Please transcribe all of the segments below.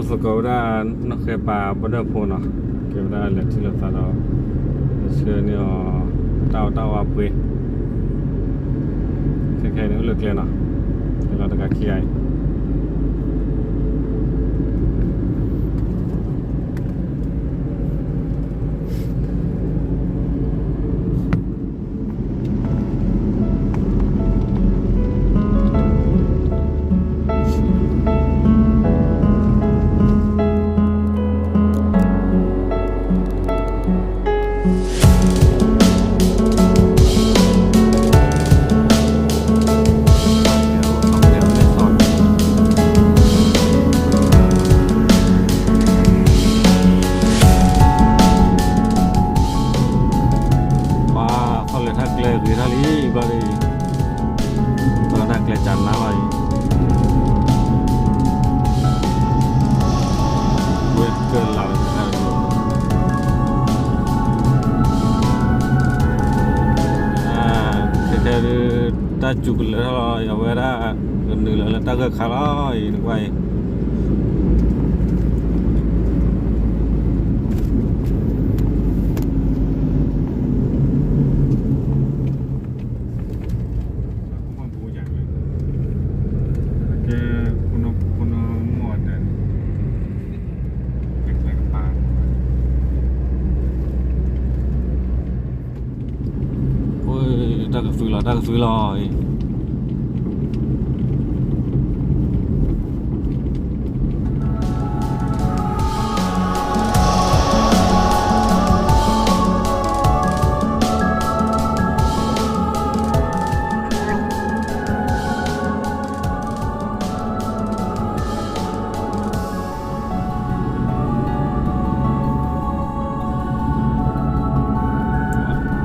သကိးဝဲဒၣ် နီၢ်ဃဲပၤဘီဒၢၣ်ဖိနီၤ, ကဲဝဲဒၣ်လဲၤထံၣ်လိာ်သးဒီး ဆှၢန့ၢ်အီၤ တၢ်အီၣ်တၢ်အီအပှ့ၤ, ခဲခဲန့ၣ်အိၣ်လၢကျဲနီၤ, လီၤတဂၤခံဂၤအံၤ ပှၤ သီၣ်လဲၤထၢၣ်ကျဲဂ့ၤထီၣ်လံ ဘျီဒ်အံၤ, သီၣ်လဲၤထၢၣ်ကျဲကနါလီၤအံၤ, ဝဲကလးလၢတၢ်ဒိၣ်, ခဲခဲဒုး တၢ်စူၤကလၢာ်ထီၣ်လီၤ အဝဲဒၣ် ကနုာ်လီၤလၢတၢ်ဂၢၢ်ခါလီၤအံၤ နကွၢ်အံၤ တၢ်ကသွံလီၤ တၢ်ကသွံလီၤအံၤ,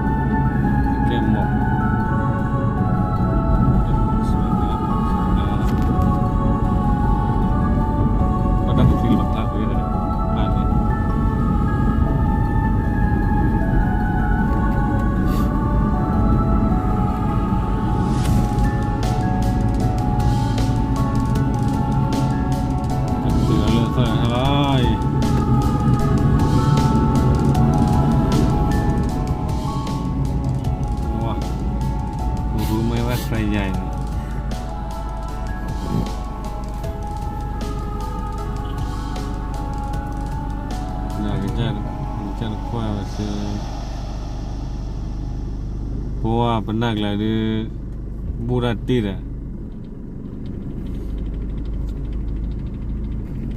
ကဲမီၢ် တၢ်ကသွံလီၤ တၢ်ကသွံလီၤ တၢ်န့ၣ် ကတုၤလၢသၢလီၤအံၤ, ဝါ, ရူမ့ၢ်ဝဲခရံာ်ညါအံၤန့ၣ် ကစၢ်တကွၢ်ဝဲစ့, ပဝဲပနၢ်ကျါဒုး ဘူၣ်တၢ်တ့ၢ်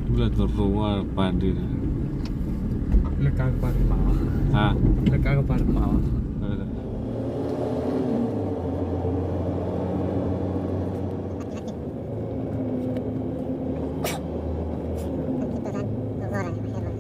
ဒီး လၢတရူးဝဲပာ်ဒုးဒီး လၢကါကပၤတမးဘၣ်, လၢကါကပၤတမးဘၣ်. ဃိၣ်လိာ်ကျိ ဃိၣ်လိာ်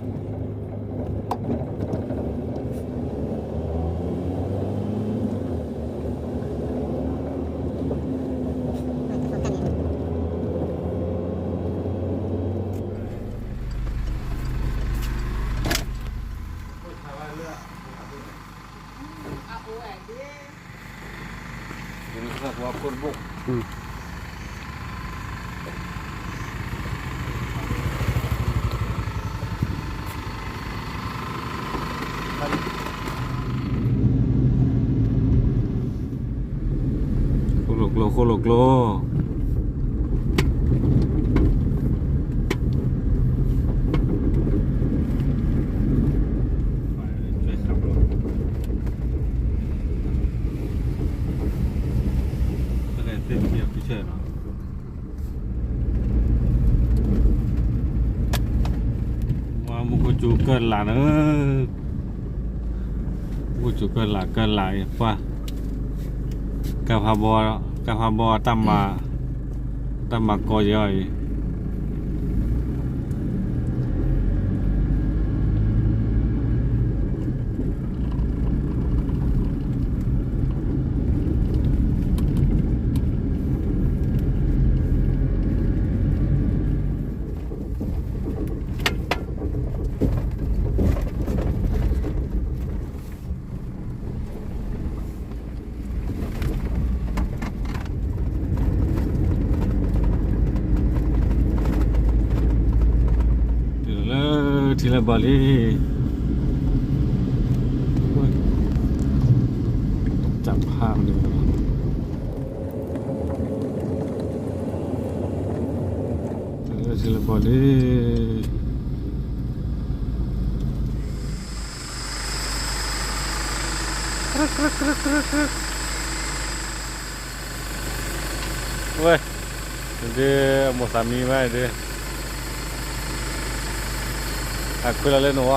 ကျိ မူခိၣ်စူၤကၢၢ်လးန့ၣ်, မူခိၣ်စူၤကၢၢ်လး ကၢၢ်လးအံၤပှၢ်, ကၢ်ဖးဘီ, ကၢ်ဖးဘီတၢ်မၤ, တၢ်မၤကီယဲအံၤ တၢ် ထံလၢဘီလံ, တၢ်ဖးမနုၤ, ထံလၢဘီလံ. ဝဲ, ဒ်အမိၢ်သးမံဘၣ်ဒ်, အခွဲးလီၤလၢနဝီ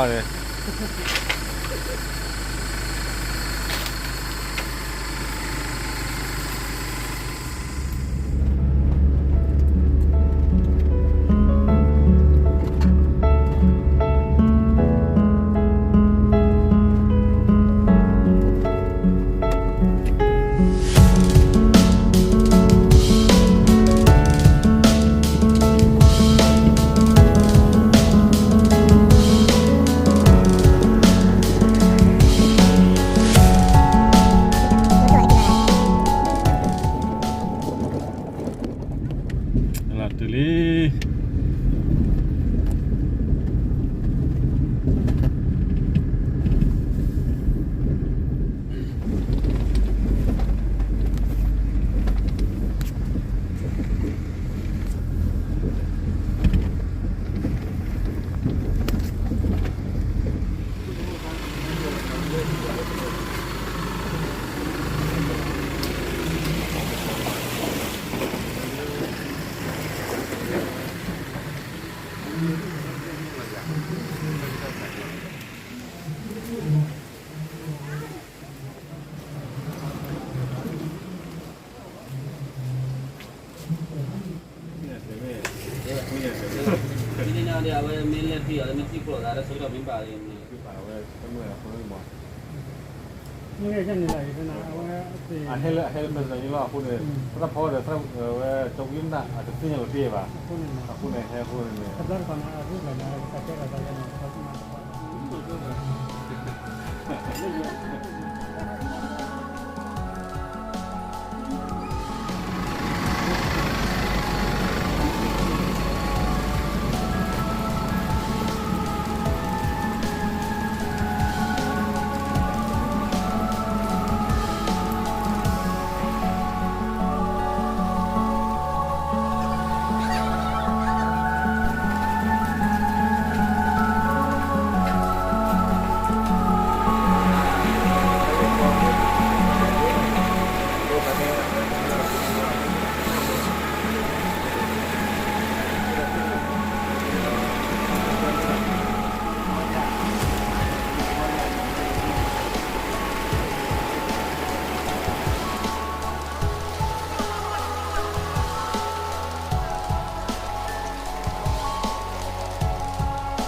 န့ၣ်. လီၤတုၤလံ. အဟဲလၢ အဟဲလၢ president လီၤအဃိန့ၣ် သရၣ်ဖီဒီး ဝဲကၠီကွံမနုၤ အတသ့ၣ်ညါလီၤတ့ၢ်ဘၣ်. အဃိန့ၣ် ဟဲအဃိန့ၣ် ခဲ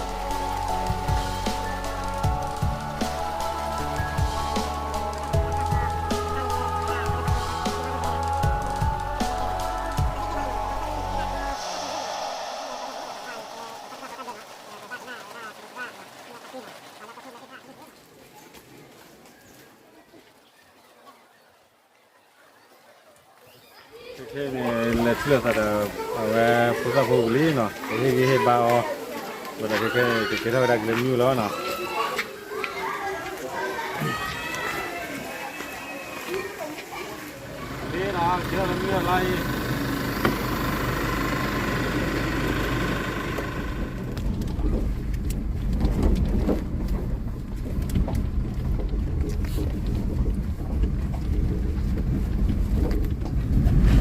ခဲန့ၣ် လဲၤထံၣ်လိာ်သးဒီး အဝဲဖိသၣ်ဖိဝံၤလံနီၤ, ကဟ့ၣ်ဂံၢ်ဟ့ၣ်ဘါအီၤ, ဝဲဒၣ်ခဲခဲန့ၣ် ကကဲထီၣ်ဝဲဒၣ်က့ၤလၢမုၢ်လီၤနီၤ.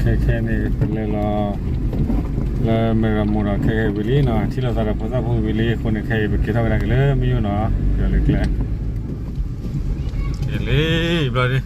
ခဲခဲန့ၣ် ပလဲၤလီၤလၢမဲၢ်ရမိၢ်ဒီး ခဲခဲဝံၤလံနီၤ, ထံၣ်လိာ်သးဒီးဖိသၣ်ဖိဝံၤလံအဃိန့ၣ် ခဲအံၤပကဲထီၣ်ဝဲဒၣ်က့ၤလၢမုၢ်ယိၣ်နီၤ, ပျီလၢကျဲ ကဲလံ ဘျီဒ်